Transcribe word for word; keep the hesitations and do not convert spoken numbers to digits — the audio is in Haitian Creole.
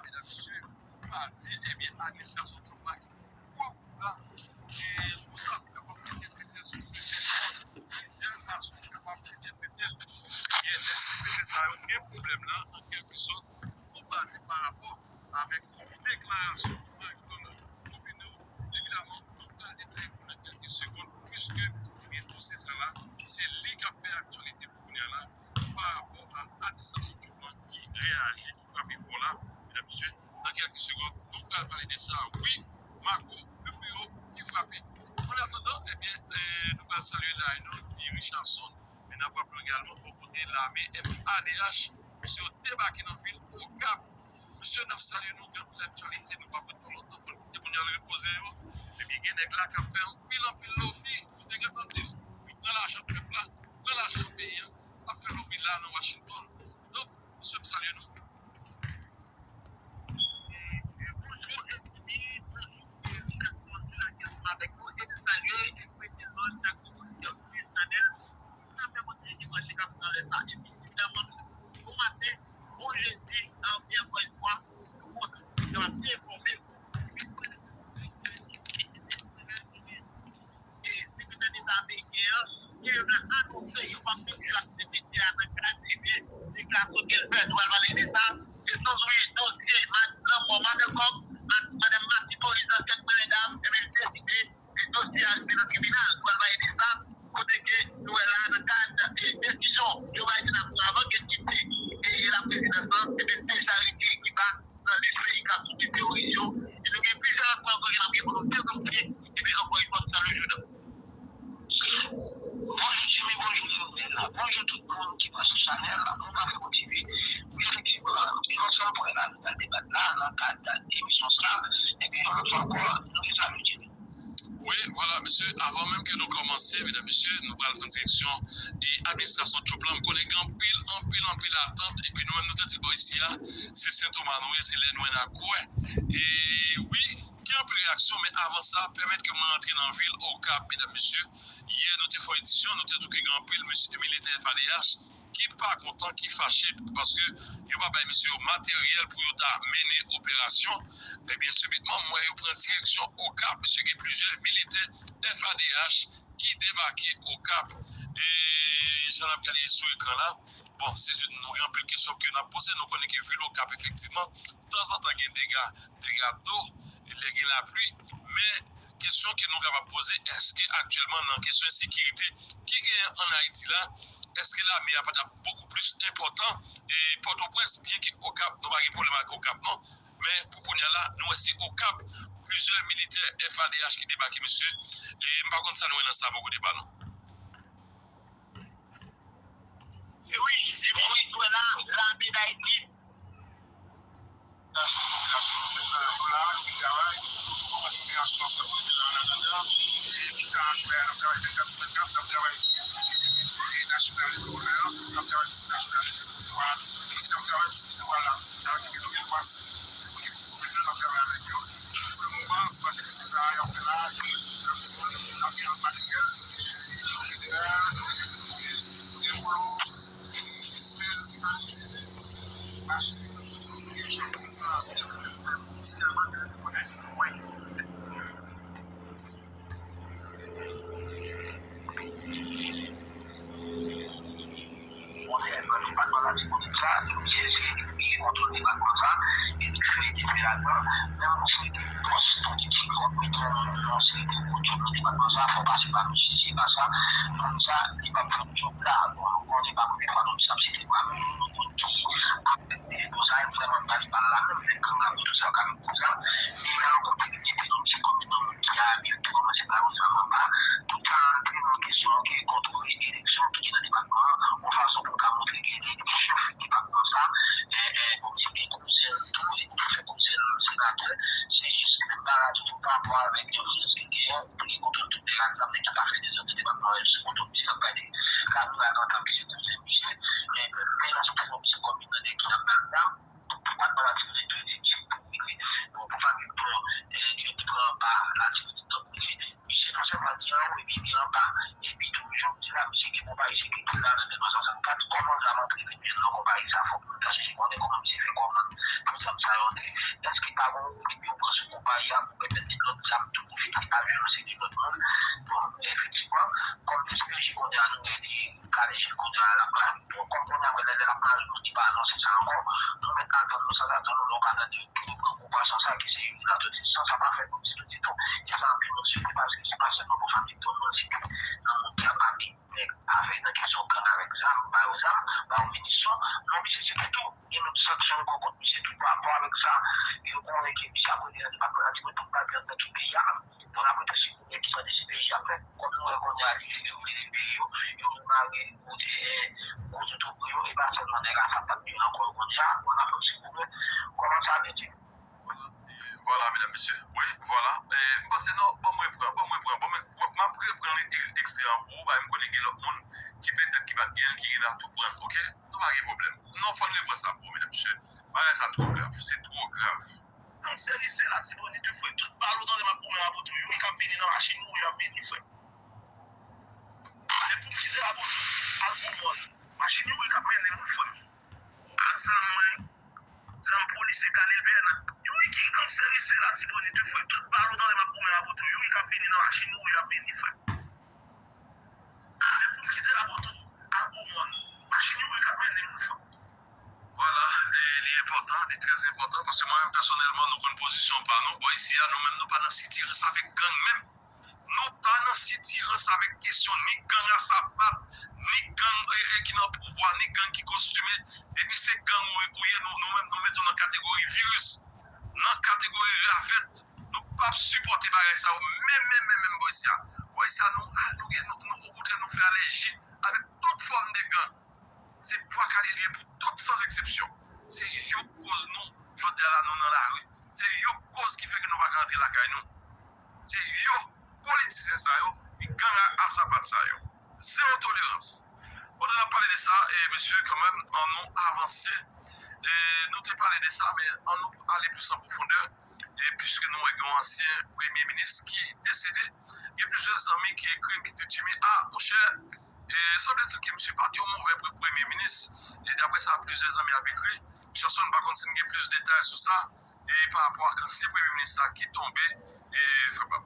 medam, mesye, pa di, ebyen, administrasyon Trump la ki pwòp la, e pou sa kapab entèprete l sou plizyè fason, kapab entèprete l. Ebyen, lè sosiyete sa yo gen pwoblèm la, an kèlkesòt, nou pa di pa rapò avèk deklarasyon Michael Rubino. Evidaman, nou pral detay pou nan kèlke segonn, piske, ebyen, dosye sa la, se li k ap fè aktyalite pou kounye a la, pa rapò a administrasyon Trump lan ki reyaji, ki frape fò la, medam, mesye, nan kèlke segonn, nou pral pale de sa, wi, Marco Rubio ki frape. An atandan, ebyen, eh, nou pral salye la, nou, Guy Richardson, men n ap raple egalman, bò kote lame F A D H, misye yo debake nan vil Okap. Mesye, n ap salye nou, gen anpil aktyalite, nou p ap ret twò lontan, fò n kite moun yo al repoze yo. Ebyen, gen nèg la k ap fè anpil, anpil lobi, nou te gentan di l, yo pran lajan pèp la, pran lajan peyi a, ap fè lobi la nan Washington. Donk, mesye, m salye nou. Bonjou, Estimi, bonjou, eh, chak moun ki lakay ansanm avèk nou, e nou salye, e nou swete lòt chak moun ki sou chanèl. Sa fè bon Dye dimanch li k ap nan lè sa. Epi, evidaman, bon maten, bon jedi, anpi ankò yon fwa, nou kontan, nou kapab te enfòme. E, Sekretè Deta ameriken an, ki anonse yon anpil aktivite a nan kad, ebyen, deklarasyon ke l fè, nou pral pale de sa. E, douz wi, dosye ma-, lanmò Madelcom ak Madanm Massy Moïse, ansyen premye dam, ebyen, li deside e dosye a rive nan tribinal, nou pral pale de sa, kote ke nou wè la nan kad, e, desizyon Joe Biden ap pran avan ke l kite, e, laprezidans lan, ebyen, deja retire Kiba nan lis peyi k ap soutni teworis yo, e nou gen plizyè aspè ankò ke n ap gen pou nou devlope, ebyen, ankò yon fwa, nou salye jounen. Bonjou Jimmy, bonjou Jovenel, bonjou tout moun ki branche chanèl la, nou pa fè kontinye. Wi, efektivman, yon sèl pwen la, nou pral debat la, nan kad emisyon sa, ebyen, yon lòt fwa ankò, nou te salye Jimmy. Wi, vwala, mesye, avan menm ke nou kòmanse, medam, mesye, nou pral pran direksyon e administrasyon Trump lan. M konnen gen anpil, anpil, anpil atant, epi nou menm nou te di bò isi a, se Sentoma nou ye, se lè nou wè n a kwè. E wi, gen anpil reyaksyon, men avan sa, pèmèt ke mwen rantre nan vil Okap, medam, mesye. Yè, nou te fè edisyon, nou te di w ke gen anpil mesye militè F A D H ki pa kontan, ki fache, paske yo pa bay mesye yo materyèl pou yo ta mennen operasyon. Ebyen, sibitman, m wè yo pran direksyon Okap, mesye, gen plizyè militè F A D H ki debake Okap. E jan n ap gade sou ekran la, bon, se nou gen anpil kesyon ke n ap poze. Nou konnen ke vil Okap, efektivman, tanzantan gen dega, dega dlo, lè gen lapli, men kesyon ke nou kapab poze, èske aktyèlman nan kesyon ensekirite ki genyen ann Ayiti la, èske lame a pa t ap bokou plis enpòtan? E Pòtoprens, byenke Okap, nou pa gen pwoblèm ak Okap non, men pou kounye a la, nou wè se Okap, plizyè militè F A D H ki debake, mesye, e m pa konn sa nou wè nan sa bò kote pa nou. E wi, e wi, nou wè la, lame d Ayiti. Popilasyon, eh, yo la, yo travay, nou kòmanse operasyon sa pou rive la, an atandan, e pita, jodi a, n ap travay vennkat sou vennkat, n ap travay sou, eh, nasyonal e lokal, n ap travay sou nasyonal e lokal, n ap travay sou litwal la. Sa vle di ke nou gen twa sit pou nou travay avèk yo. Pou le moman, nou panse ke se sa y ap fè la, yo, sa se bon, n ap gen lòt materyèl, e, e, e, e, e, Konnen nan depatman Latibonit sa, yo chèche epi kontwole depatman sa, epi fè diferaman, menm yon seri de pòs politik, yon seri de wout nan depatman sa, fò pase pa nou, si se pa sa, moun sa, li p ap fè djòb la. Bon, nou konnen pa premye fwa nou di sa, se te pa nou, nou konn tou. Bon, sa vrèman pa li pa la menm, men gang la, tout sa, ka menm konsa. E la ankò, te gen yon ti komin nan moun ki abiye tou kòmanse ba yo zam anba. Tout sa antre nan kesyon ke kontwole eleksyon ki gen nan depatman an, yon fason pou ka montre ke li chèf depatman sa, e, e, oubyen gen kouzen l tou, li tou fè kouzen l senatè. Se jis ke menm bagay la toujou pa rapò avèk yon vyolans ki genyen, pou li kontwole tout nèg ak zam, nèg ki ka fè dezòd nan depatman an, se kontwole sa k bay li. Ka nou la antanke se kouzen misye, men, men la se pou yon ti komin nan nèg ki ap ba l zam. Depatman Latibonit tou, li di pou rive. Bon, pou pa gen pran, eh, yo te pran anba Latibonit nan kote. Misye non sèlman li anwo, epi li anba. Epi tou, jodi la, misye gen konpayi sekirite la nan de san swasannkat. Kòman zam antre vin jwenn nan konpayi sa? Fòk nou ta chèche konnen kòman misye fè kòmann pou zam sa yo antre. Nou mèt atann nou, san atann nou, lè w ka tande yo tou pran kou pwason sa ki se youn la tou di san, sa pa fè kòmsi nou di tou. Gen sa anpil moun sipoze, paske se pa sèlman pou fanmi Don non, se tou nan moun ki ap ame nèg avè nan kesyon gang avèk zam, ba yo zam, ba yo minisyon. Non, misye se tou, gen menm sanksyon yo pran kont misye tou pa rapò avèk sa. Yo konnen ke misye ap rete nan depatman Latibonit pou l pa pèmèt nan tout peyi a. Bon, n ap rete sou konnen ki jan de peyi a fè. Kòm nou wè kounye a, li vle yo vle peyi yo, yo vle mare kote gwo toutou pou yo, e pa sèlman nèg a sa pa t byen ankò yo kounye a, bon, n ap fè ti konnen kòman sa vle di. Vwala, medam, mesye. Wi, vwala. E, m panse non, ban mwen pran, ban mwen pran, ban mwen, m ap repran li ek- ekstrè an pou ou, paske m konnen gen lòt moun ki petèt ki pa t gen l, ki gen la tou pran l, oke? Nou pa gen pwoblèm. Non, fò n repran sa pou ou, medam, mesye. Bagay sa twò grav, se twò grav. Gang seri se Latibonit tou frè, tout bal ou tande m ap goumen avè w tou, youri k ap vini nan machin youri ap vini frè. E pou m kite la pou al pou mòn. Machin youri k ap mennen moun frè. A zam mwen, zam polisye Kalil Bèna. Youri ki gang seri se Latibonit tou frè, tout bal ou tande m ap goumen avè w tou, youri k ap vini nan machin youri ap vini frè. E pou m kite la pou tou al pou mòn. Machin youri k ap mennen moun frè. Vwala, e li enpòtan, li trè enpòtan, paske mwen menm pèsonèlman, nou konn pozisyon pa nou. Bò isi a, nou menm, nou pa nan sitirans avèk gang menm. Nou pa nan sitirans avèk kesyon ni gang a sapat, ni gang e, e, ki nan pouvwa, ni gang ki kostime. Depi se gang ou, ou ye, nou, nou menm, nou mete w nan kategori viris, nan kategori ravèt. Nou p ap sipòte bagay sa yo menm, menm, menm, menm, bò isi a. Bò isi a, nou, nou, nou, nou, okontrè, nou fè alèji avèk tout fòm de gang. Se bwa kale li ye pou tout, sans exception. Se yo k koz nou, jodi a la, nou nan lari. Se yo k koz ki fè ke nou pa ka rantre lakay nou. Se yo, politisyen sa yo, e gang a, a sapat sa yo. Zewo tolerans. Pandan n ap pale de sa, e, mesye, kanmenm, ann nou avanse. E, nou te pale de sa, men ann nou ale plis an pwofondè. E piske nou wè gen yon ansyen premye minis ki desede, gen plizyè zanmi ki ekri m, ki di, Jimmy, a, monchè, e sanbletil ke misye pa t yon move pre- premye minis. E daprè sa plizyè zanmi ap ekri, Jackson, m pa konn si n gen plis detay sou sa, e pa rapò ak ansyen premye minis la ki tonbe, e fè pa.